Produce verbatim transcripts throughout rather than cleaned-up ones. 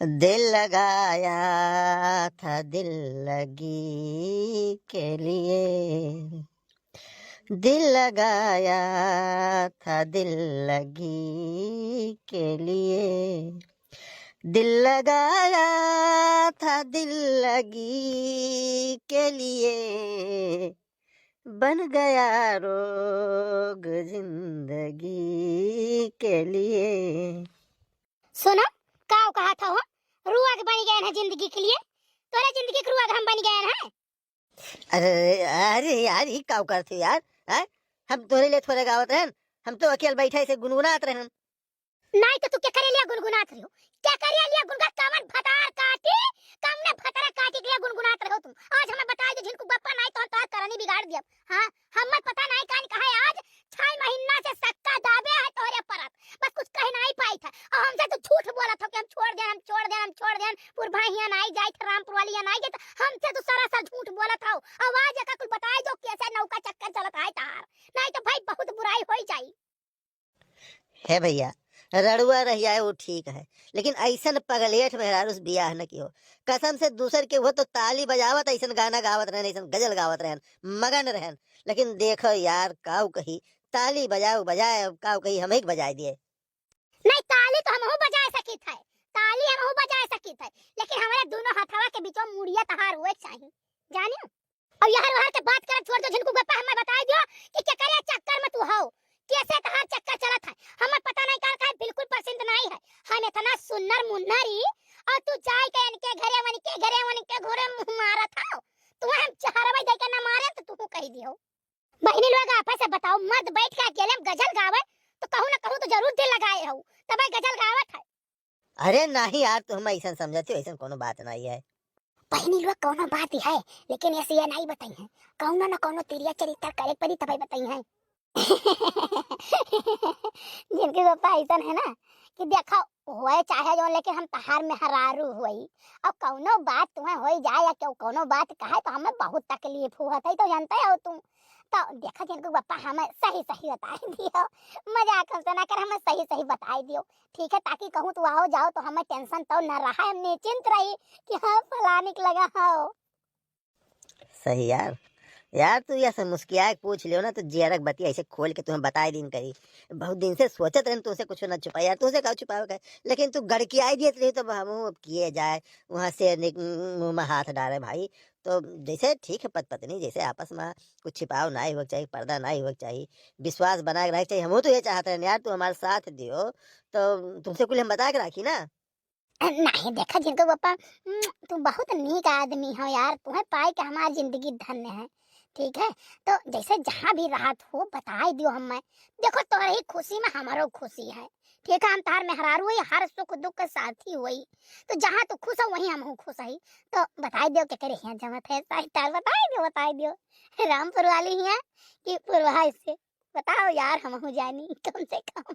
दिल लगाया था दिल लगी के लिए, दिल लगाया था दिल लगी के लिए, दिल लगाया था दिल लगी के लिए, बन गया रोग जिंदगी के लिए। सुनो, काउ कहत हो? रोग बन गए हैं जिंदगी के लिए? तोरे जिंदगी के रोग हम बन गए हैं? अरे, अरे यार, ई काउ करत हो यार? हैं? हम तोरे लिए थोड़े गावत रहन, हम तो अकेल बैठा ऐसे गुनगुनात रहन। नाहीं तो तू केकरे लिए गुनगुनात रहो? केकरे लिए गुनगुना-, कवन भतार काटी, कवने भतार काटी के लिए गुनगुनात रहो तुम? आज हमें बताइ दो, झिनकू बप्पा, नाहीं तो हम तोहार करनी बिगाड़ दियब। हाँ, हमें पता नाहीं कान कहाँ है आज, छह महीना से सक्का दाबे है तोहरे परत, बस कुछ कह नाहीं पाइत है। और हमसे तू झूठ बोलत हो कि हम छोड़ देन, हम छोड़ देन, हम छोड़ देन, पुरभा हियाँ नाहीं जाइत, रामपुर वाली हियाँ नाहीं जाइत, हमसे तू सरासर झूठ बोलत हो। और आज एका कुल बताइ दो कैसे नौका चक्कर चलत है तोहार, नाहीं तो भाई बहुत बुराई होइ जाई। हे भइया, रड़ुआ रहिया है, वो ठीक है, लेकिन अइसन पगलेठ मेहरारू से बियाह न किहो। कसम से, दूसर के वो तो ताली बजावत, अइसन गाना गावत रहन, अइसन गजल गावत रहन, मगन रहन। लेकिन देखो यार, काउ कही, ताली बजाउ बजाए, अब काउ कही, हमहीं के बजाइ दिए। नाहीं, ताली तो हमहू बजाए सकित है, ताली हमहू बजाए सकित है, लेकिन हमरे दुनो हथवा के बीचो मुड़िया तोहार हुए के चाही, जानियो। अब यहर वहर के बात करब छोड़ दो, झिनकू बप्पा, हमें बताइ दियो कि केकरे चक्कर में तू हो, कैसे तोहार चक्कर चलत है, हमें पता नाहीं कान काहे बिल्कुल पसंद नाहीं है। हम इतना सुन्नर मुन्नर ही, और तू जाइ के इनके घरे, वनके घरे, वनके घरे मुँह मारत हो, तुम्हें हम जहरवा दे के न मारे तो तू कहि दियो। बहिनी लोग आपस से बताओ, मर्द बैठ के अकेले में गजल गावे तो कहूँ न कहूँ तो जरूर दिल लगाए हो, तबे गजल गावत है। अरे नाहीं यार, तू हम अइसन समझत हो, अइसन कउनो बात नाहीं है। बहिनी लोग कउनो बात ही है, लेकिन ऐसे ये नाहीं बताई है, कउनो न कउनो तिरिया चरित्र करे पड़ी तबे बताई है। झिनकू बप्पा अइसन है ना कि देखो, होए चाहे जो, लेकिन हम तोहार मेहरारू होई, अब कउनो बात तुम्हें होइ जाए या केहू कउनो बात कहे तो हमें बहुत तकलीफ होत है, तो जानते हो तुम। तो देखो झिनकू बप्पा, हमें सही सही बताइ दियो, मजाक हमसे ना कर, हमें सही सही बताइ दियो, ठीक है, ताकि कहूँ तू आओ जाओ तो हमें tension तो न रहा, हम निश्चिंत रही कि हाँ फलानी के लगा हो। सही यार, यार तू यह सब मुस्किया के पूछ लियो ना तो जियरक बतिया ऐसे खोल के तुम्हें बताइ दीन करी। बहुत दिन से सोचत रहन तुमसे कुछ न छुपाई यार, तुमसे का छुपावे का, लेकिन तू गड़कियाइ दियत रही तो हम अब किए जाए, वहाँ से निक-, मुँह में हाथ डारे भाई। तो जैसे ठीक है पत पत्नी, जैसे आपस में कुछ छिपाव नाहीं होइक चाही, पर्दा नाहीं होइक चाही, विश्वास बना के रहे के चाही। हमहू तो ये चाहत रहन यार, तू हमार साथ दियो तो तुमसे कुल हम बता के राखी ना। नाहीं, देखा झिनकू बप्पा, उम, तू बहुत नीक आदमी हो यार, तुम्हें पाए के हमार जिंदगी धन्य है, ठीक है? तो जैसे जहाँ भी रहत हो, बताइ दियो हमें। देखो, तोहरे ही खुशी में हमारो खुशी है, ठीक है? हम तोहार मेहरारू होई, हर सुख दुख के साथी होई, तो जहाँ तू खुश हो, वहीं हमहू खुश हई। तो बताइ दियो, केकरे हियाँ जमत है, सही तार बताइ दियो, बताइ दियो, रामपुर वाली हियाँ कि पुरवाई से, बताओ यार, हमहू जानी कम से कम।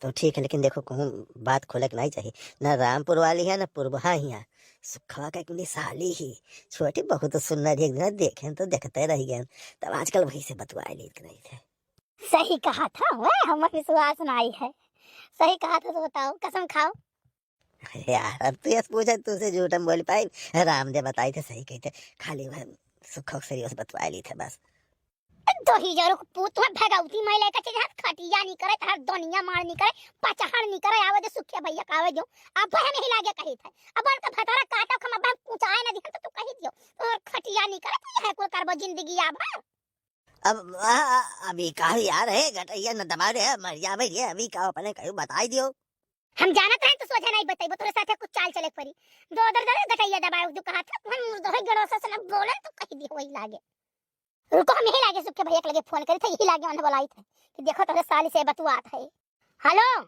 तो ठीक है, लेकिन देखो, कहूँ बात खोले के नाहीं चाही, ना रामपुर वाली है, ना पुरबहा ही है। सुखवा का कुली साली ही, छोटी बहुत सुन्नर ही, एक दिन देखेन तो देखते रह गए, तब आजकल वही से बतुआए लेत नहीं थे। सही कहत हो, वह हमें विश्वास नाहीं है। सही कहत हो, तो बताओ, कसम खाओ। यार, अब तू यस पूछे, तुझसे झूठ हम बोल पाई, राम दे बताई थे, सही कही थे, खाली वह सुखवा के सरियों से बतुआए ली थे बस। दो ही जरूर पूत में भगौती में लेकर चले हाथ खटिया नहीं करे, हर दुनिया मार नहीं करे, पचहर नहीं करे, आवे दे सुखिया भैया का आवे दो। अब हम यही लागे कही थे, अब उनका भतारा काटा खम, अब हम पूछाए ना दिखन तो तू कही दियो, और खटिया नहीं करे तो यह कुल करबो जिंदगी अब। अब, आ, आ, अभी का यार है, गटैया न दबा रे, मर जावे रे, अभी का अपने कहीं बताई दियो। हम जानत रहे तो सोझे नहीं बतैबो, तोरे साथे कुछ चाल चले के पड़ी। दो दर दर गटैया दबाए, जो कहा था, हम मुर्दो है गड़ोसा से न बोले तो कही दियो वही लागे। रुको, हम यही लागे सुखे भैया के लगे फोन करी थे, यही लागे उन्हें बुलाई थे कि देखो तोरे साली से बतुआत है। हेलो,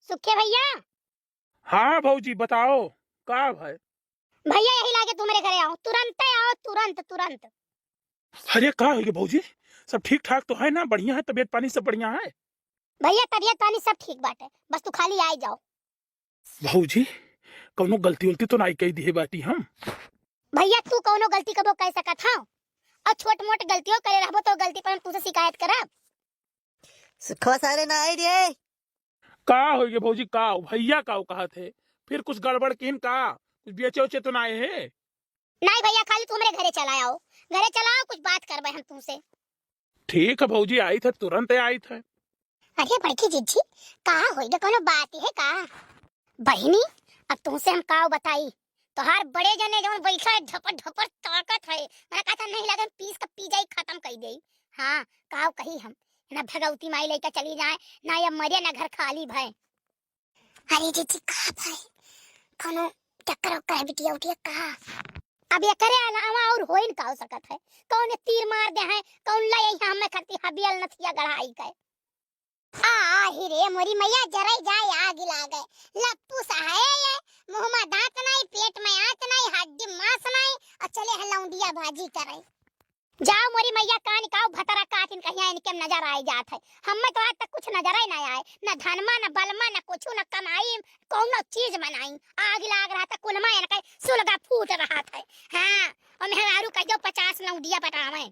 सुखे भैया। हाँ भौजी, बताओ, का भाई? भैया, यही लागे तुम्हारे घरे आओ, तुरंते आओ, तुरंत, तुरंत। अरे, का होइगे भौजी? सब ठीक ठाक तो है ना? बढ़िया है? तबीयत पानी सब बढ़िया है? भैया, तबीयत पानी सब ठीक बाटे, बस तू खाली आइ जाओ। भौजी, कौनो गलती उलती तो नाई कही दिहे बाटी हम? भैया, तू कौनो गलती कबो कह सकत हौ? और छोट मोट गलतियों करे रहबो तो गलती पर हम तुझसे शिकायत करब? सुखवा सारे ना आई रे। का होइगे भौजी, का हो? भैया का हो कहत है? फिर कुछ गड़बड़ किहिन का? कुछ बेचे उचे तो नाहीं है? नाहीं भइया, खाली तू हमरे घरे चला आओ, घरे चला आओ, कुछ बात करबे हम तुमसे। ठीक है भौजी, आइत है, तुरंत आइत है। अरे बड़की जिज्जी, का होई गे, कौनो बात है का? बहिनी, अब तुमसे हम का बताई, तोहार बड़े जने जौन बैठा है ढपर ढपर ताकत है, मने कहत है नहीं लगे पीस के पी जाई, खतम कइ देई। हाँ, का कही हम, ना भगवती माई लइके चली जाए, ना ये मरे, ना घर खाली भए। अरे जिज्जी, का भाई, कौनो चक्कर ओक्कर है बिटिया उठिया का? अब एकरे अलावा और होइन का हो सकत है? कौन तीर मार दे है, कौन ले आई है हमें खरती हबियल नथिया गढ़ाई के? आ, आही रे मोरी मैया, जरई जाए आग लागे। लप्पू सहाय ये, मुँह में दाँत नाई, पेट में आँच नाई, हड्डी मांस नाई, और चले है लौंडिया भाजी करे। जाओ मोरी मैया, कान काओ भतरा काटिन कहिया इनके नजर आए जात है। हमें तो आज तक कुछ नजर ही ना आए, न धनमा, न बलमा, न कुछ, न कमाई, कौनो चीज बनाई। आग लाग रहा था कुलमा इनके, सुलगा फूट रहा था। हाँ, और मेहरारू कह दो पचास लौंडिया पटावे।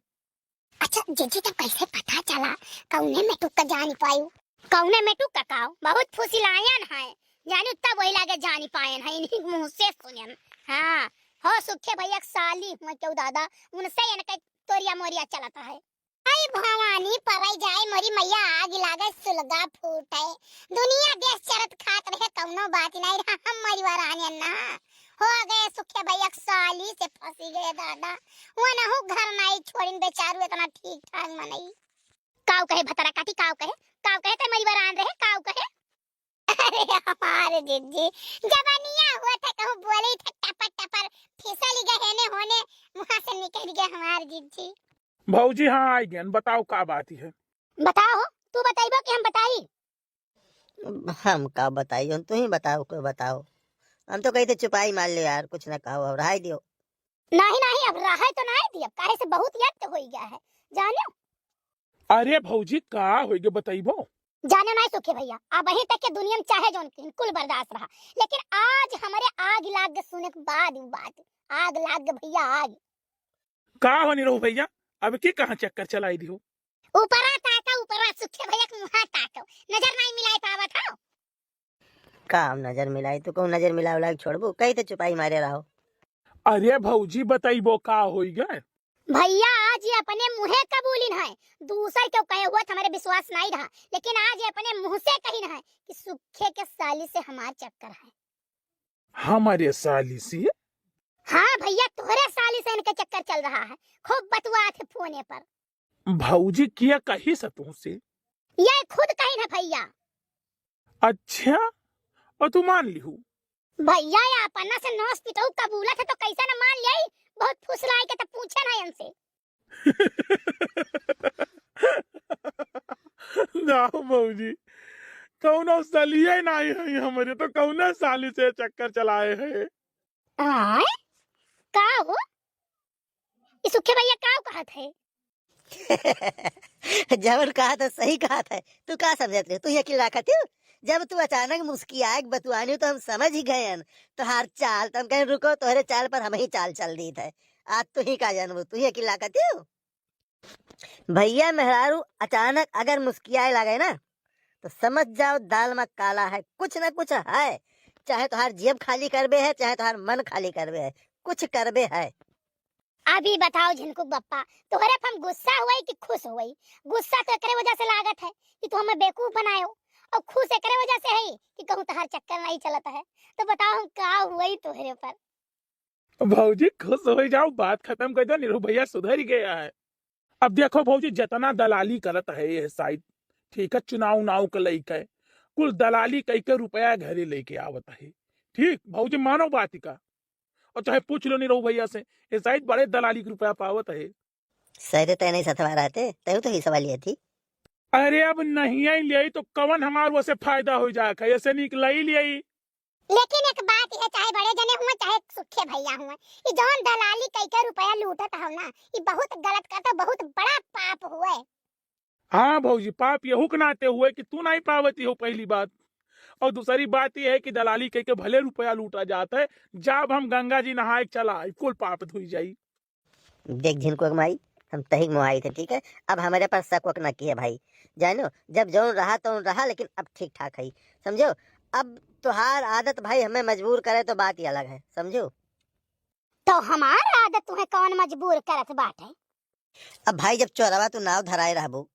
अच्छा जिज्जी, तब कैसे पता चला, कौने मेटुक का जानी पायू? कौने मेटुक का काओ? बहुत फुसिलायन है, जानी तब वही लागे जानी पायन है, इन्हीं मुँह से सुनन। हाँ, हो सुखे भैया के साली हुआ क्यों दादा, उनसे इनके तोरिया मोरिया चलता है। आई भवानी, परई जाए मोरी मैया, आग लागे सुलगा फूटे। दुनिया देश चरत खात रहे, कौनो बात नहीं रहा, हम मरिवा रानी ना। हो गए सुखे भैया के साली से फंसी गए दादा। वो नहु घर नाई छोड़िन बेचारू इतना ठीक ठाक मनई। काऊ कहे भतरा काटी, काऊ कहे, काऊ कहे ते मरिवा रान रहे, काऊ कहे। अरे हमार जिज्जी, जबनिया हुआ था कहूँ बोली था टपर टपर, फिसल गए हेने होने, मुँह से निकल गया हमार जिज्जी। भौजी, हाँ, आई गयन, बताओ का बात है? बताओ, तू बताइबो कि हम बताई? हम का बताई, तू ही बताओ, कोई बताओ। हम तो कही थे चुपाई मार ले यार, कुछ ना कहो, अब रहाई दियो। नहीं, नहीं, अब रहाई तो नहीं दियो, काहे से बहुत यत्त होई गया है, जानो? अरे भौजी, का होई गे, बताइबो? जानो नहीं सुखे भैया, अबहीं तक के दुनिया में चाहे जौन किन कुल बर्दाश्त रहा, लेकिन आज हमरे आग लाग के सुने के बाद उ बात, आग लाग के भैया आग। का हो निरहू भैया, अब की कहाँ चक्कर चलाई दिहो? ऊपरा ताका, ऊपरा सुखे भैया के मुँहा ताको, नजर नहीं मिलाई पावत हो। का हम नजर मिलाई, तू कहूँ नजर मिलावे लायक छोड़बू, कही तो चुपाई मारे रहो। अरे भौजी, बताइबो का होई गे? भैया आज ये अपने मुँहे कबूलिन है, दूसर क्यों कहे हुआ तो हमरे विश्वास नहीं रहा, लेकिन आज ये अपने मुँह से कहिन है कि सुखे के साली से हमार चक्कर है। हमारे साली से? हाँ भैया, तोहरे साली से इनके चक्कर चल रहा है, खूब बतुआत है फोने पर। भौजी किया कही से तुमसे? ये खुद कहिन है भैया। अच्छा, और तू मान लिहू? भैया, ये अपना से नौस पिटऊ कबूलत है तो कैसे न मान लियाई? बहुत फुसलाई के तो पूछे ना इनसे। ना भौजी, कौनो सलिए नहीं है हमरे, तो कौनो साली से चक्कर चलाए है। आय? का हो? ई सुखे भैया का कहत है? जवन कहत है, सही कहत है। तू का समझत रहे? तू ही अकिल राखत हो? जब तू अचानक मुस्कियाए के बतुआनी तो हम समझ ही गए हन तोहार चाल। तो हम कहेन, "रुको, तोहरे चाल पर हम ही चाल चल दीत है।" आज तू ही का जानबू, तू ही अकिल राखत हो? भैया मेहरारू अचानक अगर मुस्कियाए लागे ना, तो समझ जाओ दाल में काला है, कुछ ना कुछ है। चाहे तोहार जेब खाली करबे है, चाहे तोहार मन खाली करबे है, कुछ करबे है। अभी बताओ झिनकू बप्पा, तोहरे पर हम गुस्सा हुई कि खुश हुई? गुस्सा तो एकरे वजह से लागत है कि तू हमें बेवकूफ बनायो, और खुश एकरे वजह से है कि कहूँ तोहार चक्कर नहीं चलत है। तो बताओ हम का हुई तोहरे पर? भौजी खुश हो जाओ, बात खत्म कर दो, निरहू भैया सुधर गया है। अब देखो भौजी, जितना दलाली करत है ये साइड, ठीक है, चुनाव उनाव के लइके कुल दलाली कई के रुपया घरे लेके आवत है। ठीक भौजी, मानो बात का, और चाहे पूछ लो निरहू भैया से, ये साइड बड़े दलाली के रुपया पावत है। सरे तय नहीं सथवा रहते, तय तो ही सवाल ये थी। अरे अब नहीं आई लियाई तो कवन हमार वसे फायदा हो जाए, ऐसे निकलाई लियाई। लेकिन एक बात यह, चाहे बड़े जने हुए, चाहे सुखे भैया हुए, ई जौन दलाली कई के रुपया लूटत हव ना, ई बहुत गलत करत, बहुत बड़ा पाप हुए। हाँ भौजी, पाप यहू के नाते हुए कि तू नहीं पावती हो, पहली बात। और दूसरी बात यह है कि दलाली कई के भले रुपया लूटा जात है, जब हम गंगा जी नहाए के चला आई, कुल पाप धुई जाई। देख झिनकुआ के माई, हम तहिक मोहाई थे, ठीक है? अब हमरे पर शक वक न किए भाई, जानो, जब जौन रहा तौन रहा, लेकिन अब ठीक ठाक है, समझो? अब तोहार आदत भाई हमें मजबूर करे तो बात ही अलग है, समझू? तो हमार आदत तुम्हें कौन मजबूर करत बाटे? अब भाई जब चोरवा तू नाव धराए रहबू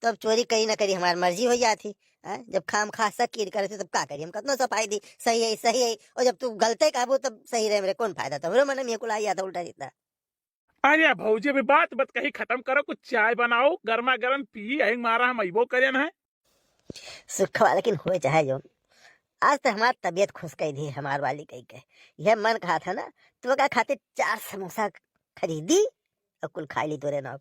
तो अब चोरी करी ना करी हमार मर्जी हो जात ही। हैं? जब खाम खा शक कीर करे थे तब का करी, हम कतनो सफाई दी सही है सही है, और जब तू गलते कहबू तब सही रहे मेरे कौन फायदा, तो हमरो मन में कुल आई जाता उल्टा सीधा। अरे भौजी, अभी बात बात कही खत्म करो, कुछ चाय बनाओ, गर्मा गर्म पी, यही मारा हम अइबो करेन है। सुखवा लेकिन होए चाहे जौन, आज तो हमार तबीयत खुश कई दी हमार वाली कही के। यह मन कहा था ना, तो का खातिर चार समोसा खरीदी और कुल खा ली तोरे ना।